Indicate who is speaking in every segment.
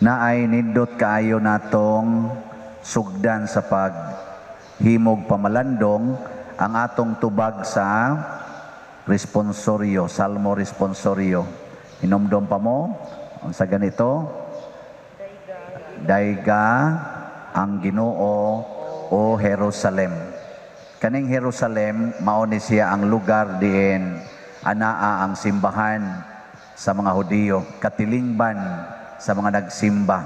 Speaker 1: Naay nindot kaayo natong sugdan sa paghimog pamalandong, ang atong tubag sa responsoryo, Salmo responsoryo. Hinumdom pa mo unsa ganito? Dayga ang Ginoo, o Jerusalem. Kaning Jerusalem, mao ni siya ang lugar diin anaa ang simbahan sa mga Hudiyo, katilingban sa mga nagsimba.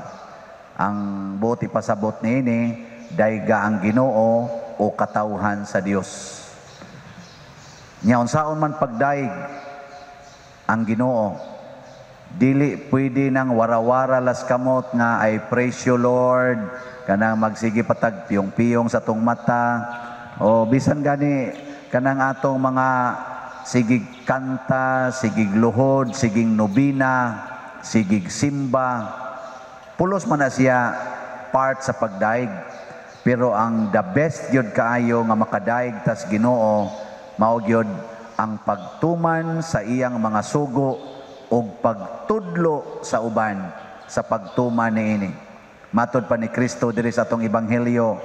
Speaker 1: Ang buot ipasabot niini, dayga ang Ginoo o katawhan sa Dios. Nya unsaon man pagdayeg ang Ginoo, dili pwede nang warawara las kamot nga "I praise you, Lord," kanang magsige patag piyong-piyong sa tong mata o bisan gani kanang atong mga sigig kanta, sigig luhod, sigig nobina, sigig simba. Pulos man na siya part sa pagdaig. Pero ang the best gyud kaayo nga makadaig tas Ginoo, mao gyud ang pagtuman sa iyang mga sugo ug pagtudlo sa uban sa pagtuman niini. Matod pa ni Kristo diri sa atong ebanghelyo,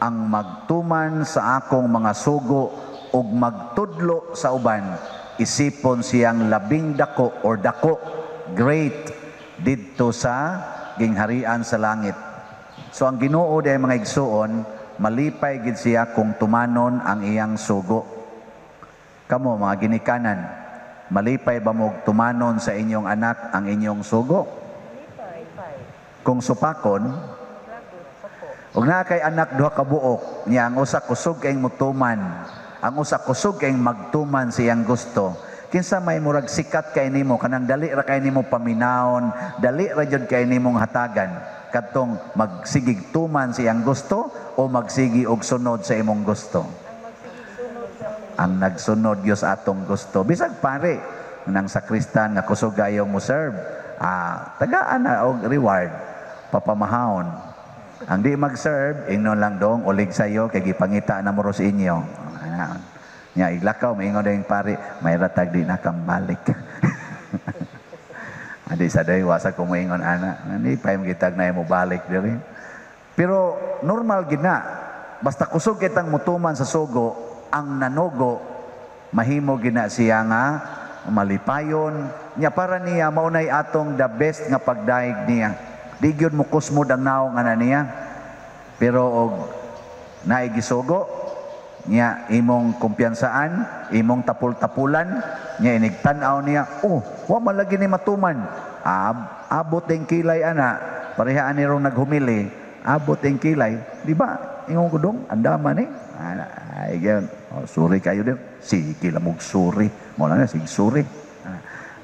Speaker 1: ang magtuman sa akong mga sugo ug magtudlo sa uban, isipon siyang labing dako or dako, great didto sa gingharian sa langit. So ang Ginoo diay, mga igsuon, malipay gid siya kung tumanon ang iyang sugo. Kamo mga ginikanan, malipay ba mo tumanon sa inyong anak ang inyong sugo? Kung supakon, ug naa kay anak duha ka buok, niya ang usa kusog kay mutuman, ang usa kusog kay magtuman sa iyang gusto. Kinsa may murag sikat kay nimo, kanang dali ra kay nimo paminawon, dali ra jud kay nimong hatagan, kadtong magsigig tuman sa iyang gusto o magsigi og sunod sa imong gusto? Ang nagsunod gyud sa atong gusto. Bisag pare nang sakristan nga kusog kayong mo serve, tagaan na og reward, papamahawon. Ang di mag-serve, ingnon lang dong, ulig sayo kay gipangita na mo ro sa inyo. Ana. Nya iglakaw, maingon din pare, may ratag di nakambalik. Adi sa day wasa ko moingon ana. Ani pa gitag na mo balik diri. Pero normal gid na. Basta kusog kitang mutuman sa sugo, ang nanugo mahimo gina siya nga malipayon nya. Para niya, maunay atong the best nga pagdaig niya. Di gyud mo kusmod ang naong ana niya. Pero og naay gisugo niya, imong kumpiyansaan, imong tapul-tapulan niya, inig tan-aw niya, "Oh, wa man lagi ni matuman." Abot din kilay ana, parehaan ni rong naghumili, abot din kilay, di ba? Ingon ko dong, andama ni. Ana, ay gan, oh, sorry kayo din. Sige lang mong sorry. Mo na sige sorry.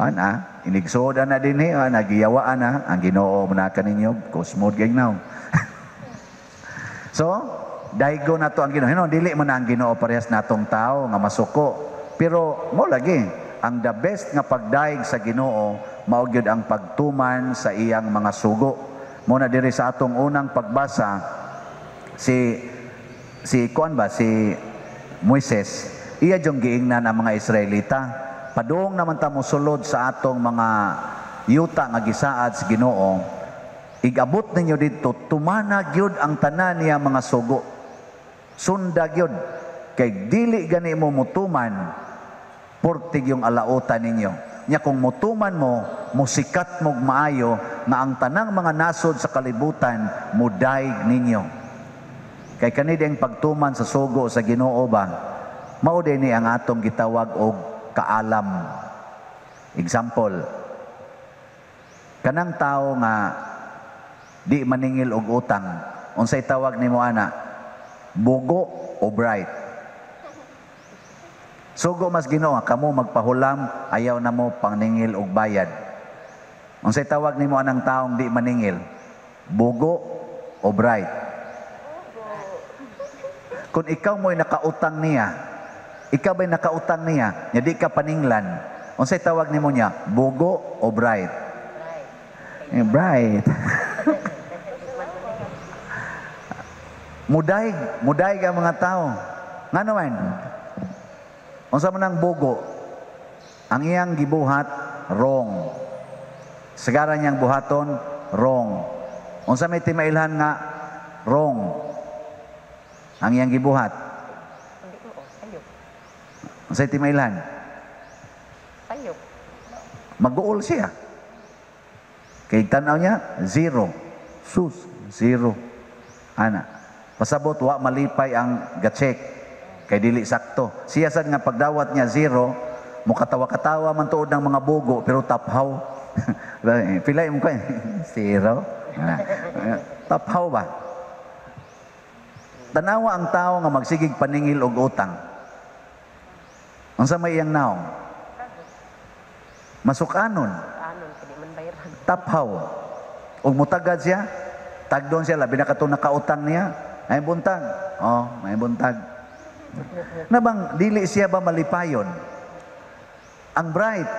Speaker 1: Ana, inigsoda na din eh, nagiyawaan na, ang Ginoo na kaninyo, kusmod kay now. So, daigo na to ang Ginoo. Hino, dili man na ang Ginoo parehas natong tao nga masuko. Pero mo lagi, ang the best nga pagdaig sa Ginoo mao gyud ang pagtuman sa iyang mga sugo. Mo na diri sa atong unang pagbasa, si si kuan ba, si Moises, iya jung giingnan ang mga Israelita, padung naman ta mosulod sa atong mga yuta nga gisaad sa Ginoo, igabot ninyo didto, tumana gyud ang tanan niya mga sugo, sunda gyud, kay dili gani mo mutuman, purtig yung alautan ninyo. Nya kung mutuman mo, musikat mog maayo nga ang tanang mga nasod sa kalibutan mudaig ninyo. Kay kani ang pagtuman sa sugo sa Ginoo ba, mao din ni ang atong gitawag og kaalam. Example, kanang tao nga di maningil og utang, unsay tawag nimo ana? Bugo o bright? Sugo mas Ginoo, kamo magpahulam, ayaw na mo paningil og bayad. Unsay tawag nimo anang taong di maningil? Bugo o bright? Kung ikaw mo'y nakautang niya, ikaw ba'y nakautang niya, nya di ka paninglan, unsay tawag nimo niya? Bugo o bright? Eh, bright. Mudaig, mudaig ang mga tao. Ngano man? Unsa man ang bugo? Ang iyang gibuhat, wrong. Sagara niyang buhaton, Wrong. Unsa may timailhan nga wrong ang iyang gibuhat?
Speaker 2: Hindi ko, sayop.
Speaker 1: Unsa timailhan?
Speaker 2: Sayop.
Speaker 1: Mag-uol siya. Kay tanaw niya, zero. Sus, zero. Ana. Pasabot, wa malipay ang ga-check. Kay dili sakto. Siya sad nga pagdawat niya zero, mukatawa-katawa man tuod ng mga bugo, pero taphaw. Pila mo ko, zero. Ana. Taphaw ba? Tanawa ang tao nga magsigig paningil og utang. Unsa may iyang naong? Masukanon.
Speaker 2: Anon, kaya di man bayaran.
Speaker 1: Taphaw. Ug mutagad siya, tagdon siya, labi na katong nakautang niya. Ay buntag. Oh, may buntag. Nabang dili siya ba malipayon? Ang bright,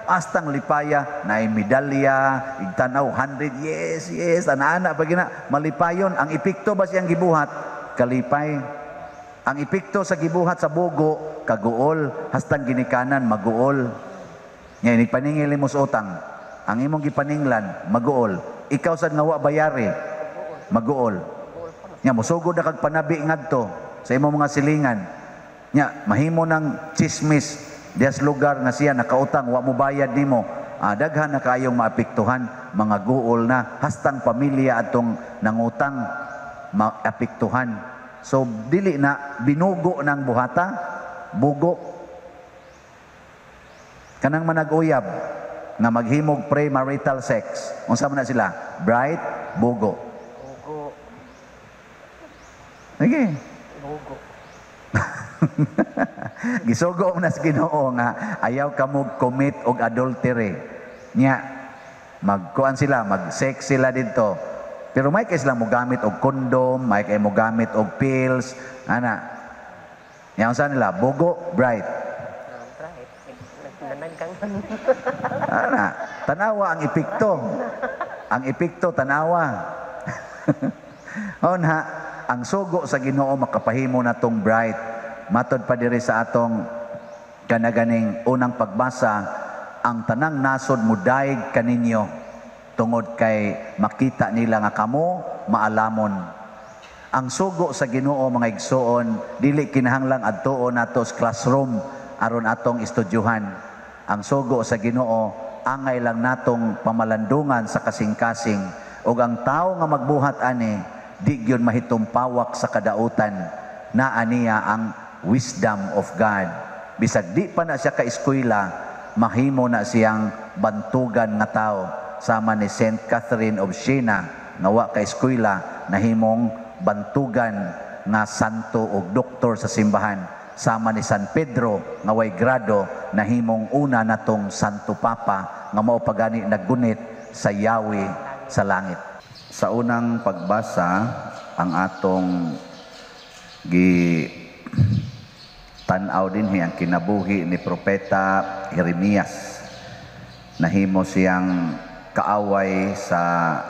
Speaker 1: astang lipaya, na medalya, igtanaw 100, yes, ana-ana pa gina, malipayon. Ang epekto ba siyang gibuhat? Kalipay. Ang epekto sa gibuhat sa bugo, kaguol, hastang ginikanan, maguol. Ngayon, ipaningil mo sa utang, ang imong gipaninglan, maguol. Ikaw sad nga wa bayari, maguol. Nya mosugod na kag panabi ngadto sa imong mga silingan. Nya mahimo ng chismis dias lugar nga siya nakautang, wa mo bayad nimo. Daghan na kayong maapektuhan, mga guol na hastang pamilya atong nangutang maapektuhan. So dili na binugo ng buhata, bugo. Kanang manag-uyab nga maghimog premarital sex. Unsa man na sila? Bright, bugo.
Speaker 2: Bugo.
Speaker 1: Sige.
Speaker 2: Bugo.
Speaker 1: Gisugo na sa Ginoo nga ayaw kamo commit og adultery. Nya magkuan sila, mag-sex sila didto. Pero may kay sila mogamit og condom, may kay mogamit og pills, ana. Nya unsa nila? Bugo, bright.
Speaker 2: Ah, bright. Nanaggang.
Speaker 1: Ana, tanawa ang epekto. Ang epekto tanawa. Ona, ang sugo sa Ginoo makapahimo natong bright. Matod pa diri sa atong kanaganing unang pagbasa, ang tanang nasod mudaig kaninyo tungod kay makita nila nga kamo maalamon. Ang sugo sa Ginoo, mga igsoon, dili kinahanglang adtuon nato sa classroom aron atong estudyuhan. Ang sugo sa Ginoo angay lang natong pamalandungan sa kasing-kasing, ug ang tawo nga magbuhat ani di gyud mahitumpawak sa kadautan. Naa niya ang wisdom of God. Bisag di pa na siya ka-eskwela, mahimo na siyang bantugan nga tao, sama ni Saint Catherine of Siena nga wa ka-eskwela, nahimong bantugan nga santo og doktor sa simbahan, sama ni San Pedro nga way grado, nahimong una natong Santo Papa nga mao pagani naggunit sa Yahweh sa langit. Sa unang pagbasa, ang atong gi tan-aw dinhi ang kinabuhi ni Propeta Jeremias. Nahimo siyang kaaway sa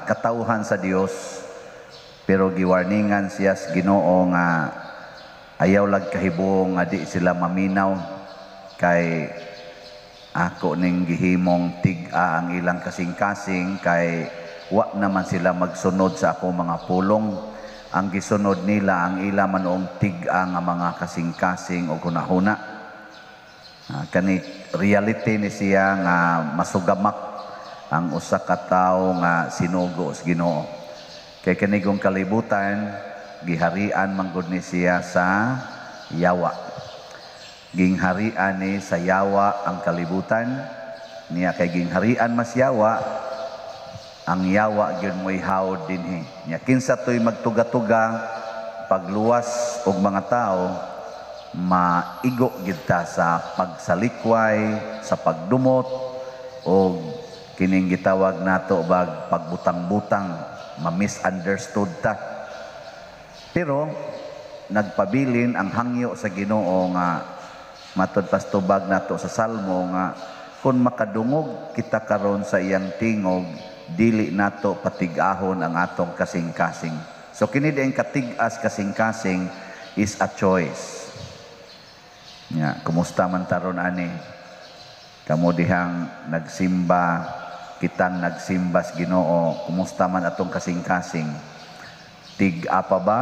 Speaker 1: katawhan sa Dios, pero giwarningan siya sa Ginoo nga ayaw lag kahibong nga di sila maminaw kay ako ning gihimong tig-a ang ilang kasing-kasing, kay wa naman sila magsunod sa ako mga pulong. Ang gisunod nila ang ila manuong tig-a nga mga kasing-kasing o hunahuna. Kani reality ni siya nga masugamak ang usa ka tawo nga sinugo sa Ginoo. Kay kanigong kalibutan giharian man gud ni siya sa yawa. Gingharian ni sa yawa ang kalibutan niya, kay gingharian mas yawa, ang yawa gyud mo'y hawod dinhi. Nya kinsa to'y magtuga-tuga pagluwas og mga tao, maigo gyud ta sa pagsalikway, sa pagdumot og kining gitawag nato bag pagbutang-butang, ma-misunderstood ta. Pero nagpabilin ang hangyo sa Ginoo nga matod pastubag nato sa Salmo nga kung makadungog kita karon sa iyang tingog, dili nato patig-ahon ang atong kasing-kasing. So kini dieng katig-as kasing-kasing is a choice. Nya, kumusta man taron ani? Kamo dihang nagsimba Kitang nagsimbas Ginoo, kumusta man atong kasing-kasing? Tig-a pa ba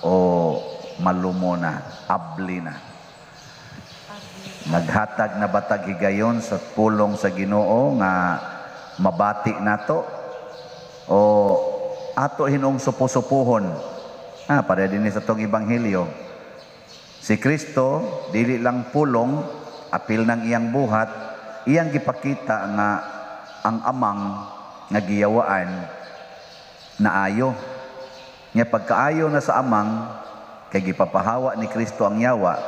Speaker 1: o malumo na, abli na? Naghatag na batag higayon sa pulong sa Ginoo nga mabati nato o ato hinuong supo-supuhon? Ah, para din sa atong ebanghelyo. Si Kristo dili lang pulong, apil ng iyang buhat, iyang gipakita nga ang amang nga giyawaan naayo. Nga pagkaayo na sa amang kay gipapahawa ni Kristo ang yawa,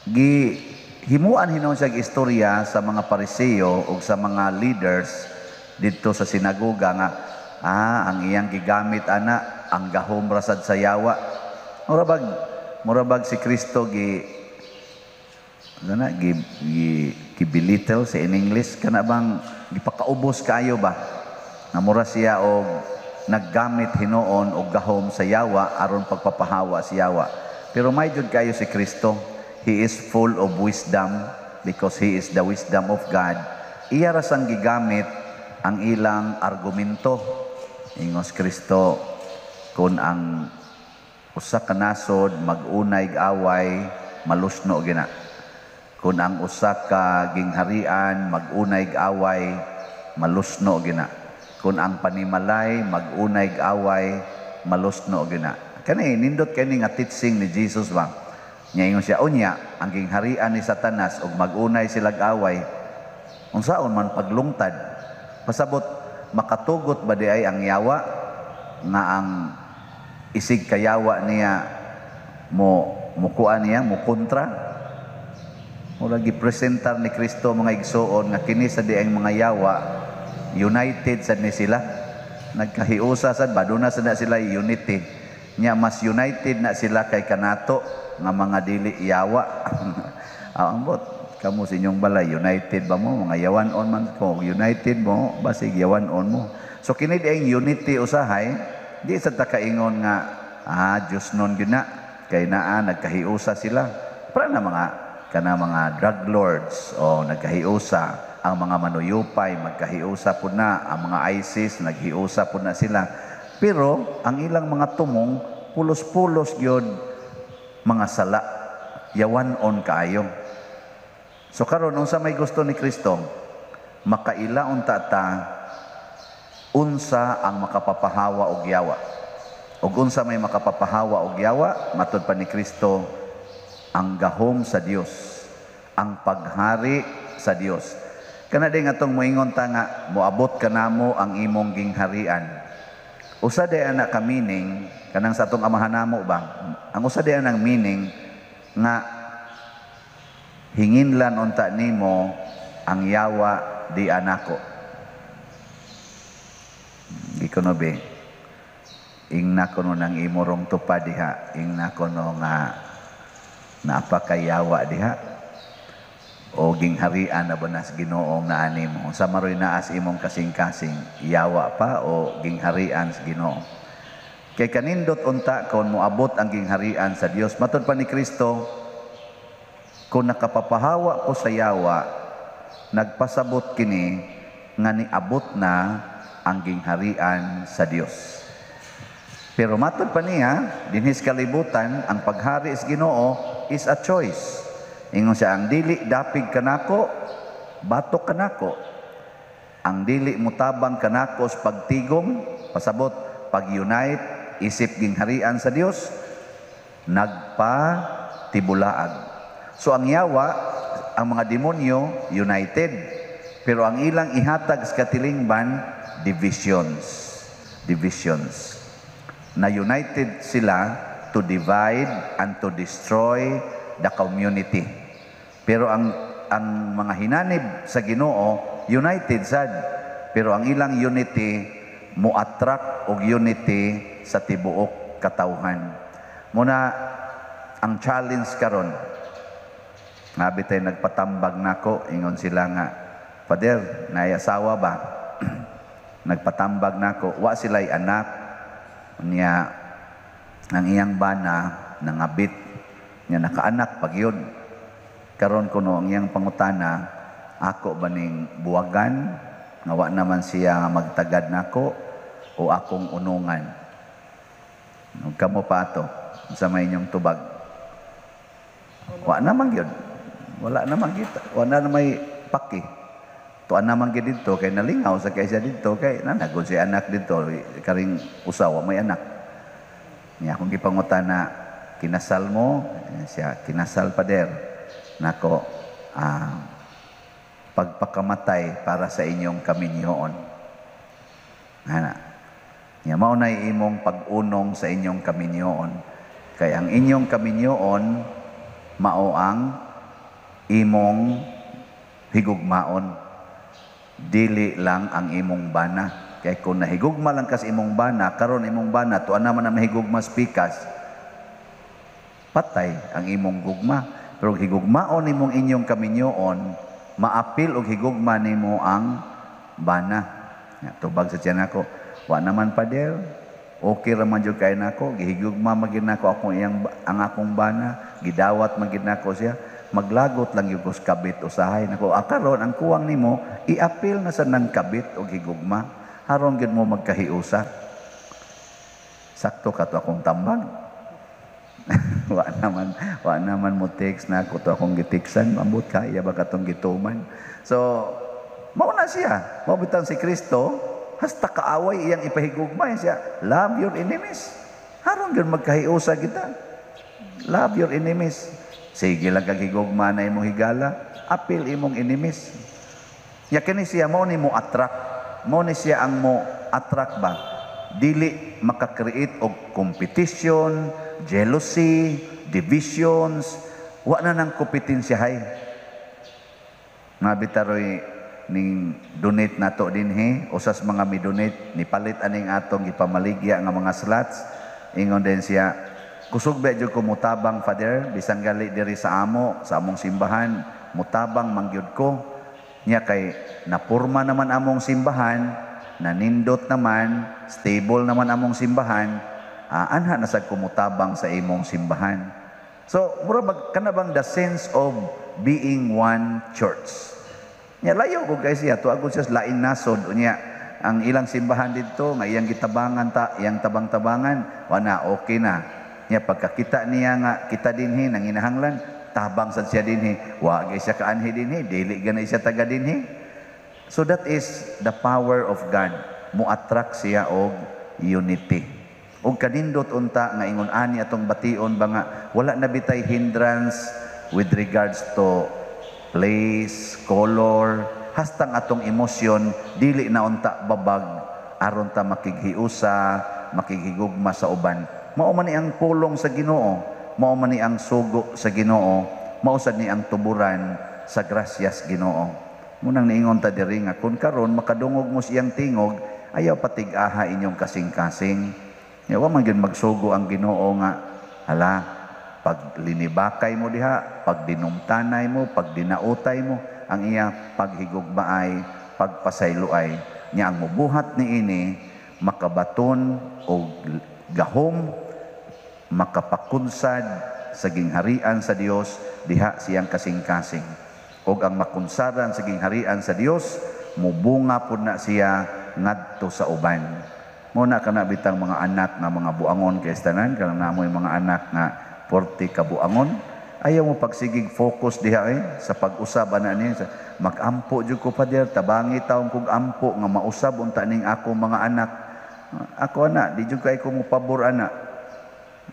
Speaker 1: gi himuan hinuon siya istorya sa mga Pariseo ug sa mga leaders didto sa sinagoga nga ang iyang gigamit ana ang gahom ra sad sa yawa. Murabag si Kristo gi ano na gi, gi, gi belittle sa in English, kana bang gipakaubos kaayo ba nga mura siya og naggamit hinuon og gahom sa yawa aron pagpapahawa sa yawa. Pero may jud kayo si Kristo, he is full of wisdom because he is the wisdom of God. Iya ra sang gigamit ang ilang argumento. Ingos Kristo, kung ang usa ka nasod mag-unay away, malusno gina. Kung ang usa ka gingharian mag-unay away, malusno gina. Kung ang panimalay mag-unay away, malusno gina. Kani nindot kani nga teaching ni Jesus ba? Nya ingon siya, unya ang gingharian ni Satanas ug mag-unay silag away, unsaon man paglungtad? Pasabot, makatugot ba di ay ang yawa nga ang isig kayawa niya mo mukuan niya mo kontra? Mura gipresentar ni Kristo, mga igsuon, nga kini sa di ang mga yawa united sad ni sila. Nagkahiusa sad ba, duna sad na sila unity. Nya mas united na sila kay kanato nga mga dili yawa. Ah, ambot kamo sa inyong balay, united ba mo? Mga yawan-on man ko, united mo, basig yawan-on mo. So kini di ang unity usahay, di sa takaingon nga Diyos nun gyud na kay naa nagkahiusa sila. Para na mga kana mga drug lords o nagkahiusa, ang mga manuyupay magkahiusa pud na, ang mga ISIS naghiusa pud na sila. Pero ang ilang mga tumong pulos-pulos gyud mga sala, yawan-on kaayo. So karon, unsa may gusto ni Kristo? Makaila unta ta unsa ang makapapahawa og yawa. Ug unsa may makapapahawa og yawa? Matud pa ni Kristo, ang gahom sa Dios, ang paghari sa Dios. Kana din atong moingon ta nga moabot kanamo ang imong gingharian. Usa di ana ka meaning kanang sa atong Amahan namo ba? Ang usa di anang meaning nga hinginlan unta nimo ang yawa di anako. Gikuno be, ingna kuno ng imorong tupa diha, ingna kuno nga naapakayawa diha o gingharian na ba nas Ginoong naani mo? Sa maroy naas imong kasing-kasing, yawa pa o gingharian sa Ginoo? Kay kanindot unta kon moabot ang gingharian sa Dios. Matud pa ni Kristo, kung nakapapahawa ko sa yawa, nagpasabot kini nga niabot na ang gingharian sa Dios. Pero matud pa niya, dinhis kalibutan, ang paghari sa Ginoo is a choice. Ingon siya, ang dili dapig kanako, batok kanako. Ang dili mutabang kanako sa pagtigom, pasabot, pag-unite, isip gingharian sa Dios, nagpatibulaag. So ang yawa, ang mga demonyo, united. Pero ang ilang ihatag sa katilingban, divisions. Divisions. Na united sila to divide and to destroy the community. Pero ang mga hinanib sa Ginoo, united sad. Pero ang ilang unity mo attract og unity sa tibuok katawhan. Muna ang challenge karon. Ngabi tayo nagpatambag nako, ingon sila nga, "Father, naay asawa ba?" Nagpatambag nako, wa sila'y anak. Niya, ang iyang bana, nangabit, niya nakaanak pag yun. Karon kuno ang iyang pangutana, ako ba ning buwagan Nga wa naman siya magtagad nako o akong unungan. Ug kamo pa ato sa may inyong tubag? Wa naman gyud. Wala naman kita. Wala na may paki. Tuan naman gyud didto kay nalingaw sa kay siya didto kay nanagod si anak didto karing usawa may anak. Niya akong gipangutana, "Kinasal mo?" Eh, siya, "Kinasal, pader." Nako, pagpakamatay para sa inyong kaminyoon. Ana. Nya mao na imong pag-unong sa inyong kaminyoon. Kay ang inyong kaminyoon mao ang imong higugmaon. Dili lang ang imong bana. Kay kung nahigugma lang kas imong bana, karon imong bana tuan naman na mahigugma sa pikas, patay ang imong gugma. Pero higugmaon nimong inyong kaminyoon, maapil og higugma nimo ang bana. Ya, tubag sa tiyan ako, "Wa naman, pader, okay ra man jud kay nako, gihigugma man gyud nako akong iyang ang akong bana, gidawat man gyud nako siya, maglagot lang gyud ko sa kabit usahay." Nako, karon ang kuwang nimo, iapil na sa nang kabit og higugma, aron gyud mo magkahiusa. Sakto ka to akong tambag. Wa naman mo text na ako to akong gitiksan, ambot kaya ba katong gituman. So, mao na siya. Mao bitang si Kristo, hasta kaaway iyang ipahigugma siya. "Love your enemies." Aron gyud magkahiusa kita. Love your enemies. Sige lang kag higugma na imong higala, apil imong enemies. Ya kini siya mao ni mo attract. Mao ni siya ang mo attract ba? Dili maka-create og competition, jealousy, divisions, wa na nang kompetensyahay. Mabitaroy ning donate nato dinhi, usas mga mi-donate ni palit aning atong gipamaligya nga mga slots. Ingon din siya, "Kusog ba jud ko mutabang, Father, bisan gali diri sa amo, sa among simbahan, mutabang mangyud ko niya kay napurma naman among simbahan, nanindot naman, stable naman among simbahan, anha na sad ko mutabang sa imong simbahan." So mura bag kana bang the sense of being one church. Nya layo ko kay siya, tuag siya sa laing nasod. Unya ang ilang simbahan didto nga iyang gitabangan ta, iyang tabang-tabangan, wana okay na. Nya pagkakita niya nga kita dinhi nanginahanglan, tabang sad siya dinhi. Wa gyud siya kaanhi dinhi, dili gani siya taga dinhi. So that is the power of God. Mo-attract siya og unity. Og kanindot unta nga ingon ani atong bation ba nga wala na bitay hindrance with regards to place, color, hastang atong emosyon dili na unta babag aron ta makighiusa, makighigugma sa uban. Mao man ni ang pulong sa Ginoo, mao man ni ang sugo sa Ginoo, mao sad ni ang tuburan sa grasyas Ginoo. Munang niingon ta diri nga kung karon makadungog mo siyang tingog, ayaw patig-aha inyong kasing-kasing. Ya, wa man gyud magsugo ang Ginoo nga hala pag linibakay mo diha, pag dinumtanay mo, pag dinautay mo, ang iya paghigugmaay, pagpasayloay. Nya ang mubuhat niini makabaton og gahom, makapakunsad sa gingharian sa Dios diha siyang kasing-kasing. Og ang makunsaran sa gingharian sa Dios, mubunga pud na siya ngadto sa uban. Mo na kana bitang mga anak nga mga buangon kay tanan, kanang namoy mga anak nga porte kabuangon, ayaw mo pagsigig focus diha eh, sa pag-usab ana niya. "Magampo jud ko, Father, tabangi taong kog ampo nga mausab unta ning ako mga anak." Ako ana, di jud kay ko mo pabor ana.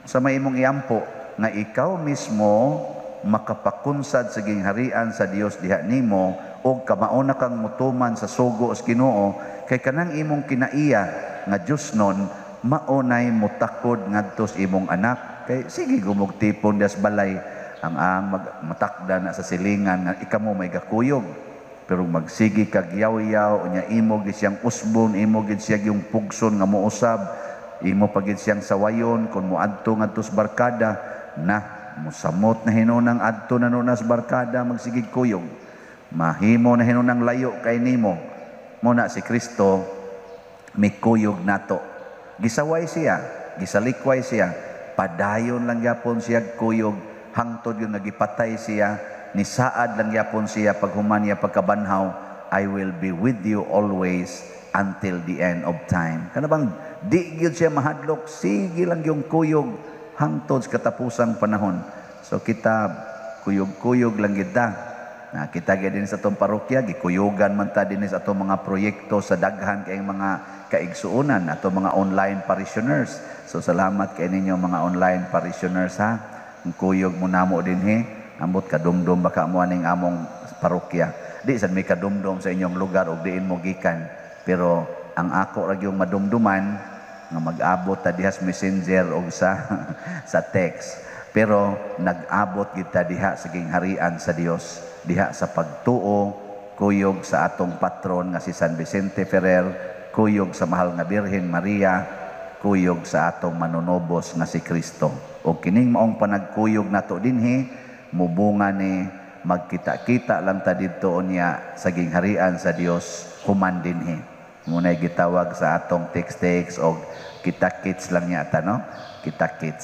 Speaker 1: Sa may imong iampo nga ikaw mismo makapakunsad sa gingharian sa Dios diha nimo og kamao na kang mutuman sa sugo sa Ginoo, kay kanang imong kinaiya nga Dios nun mao nay mutakod ngadto sa imong anak. Kay sige gumog tipon das balay ang matakda na sa silingan nga ikamo may gakuyog, pero magsigi kag yaw-yaw, unya imo gid siyang usbon, imo gid siya yung pugson nga mousab, imo pa gid siyang sawayon kung moadto ngadto sa barkada na mosamot na hinunang adto na nuna sa barkada, magsigig kuyog, mahimo na hinunang layo kay nimo. Mo na si Kristo mikuyog nato. Gisaway siya, gisalikway siya, padayon lang gyapon siya kuyog hangtod yung nagipatay siya. Nisaad lang gyapon siya paghuman niya pagkabanhaw. I will be with you always until the end of time. Kana bang di gyud siya mahadlok, sige lang yung kuyog hangtod sa katapusang panahon. So kita, kuyog-kuyog lang kita. Na kita gyud din sa atong parokya, gikuyugan man ta din sa atong mga proyekto sa daghan kayong mga kaigsuonan, atong mga online parishioners. So salamat kay ninyo, mga online parishioners, ha. Ang kuyog mo namo dinhi, ambot kadumdum baka mo aning among parokya. Di sad may kadumdum sa inyong lugar og diin mo gikan. Pero ang ako ra gyung madumduman nga mag-abot ta diha sa Messenger og sa text. Pero nag-abot kita diha sa gingharian sa Dios, diha sa pagtuo, kuyog sa atong patron nga si San Vicente Ferrer, kuyog sa mahal nga Birhen Maria, kuyog sa atong manunobos nga si Kristo. O kining maong panagkuyog nato dinhi, mubunga ni magkita-kita lang ta didto unya sa gingharian sa Dios human dinhi. Muna'y gitawag sa atong text-text og kita-kits lang yata, no? Kita-kits.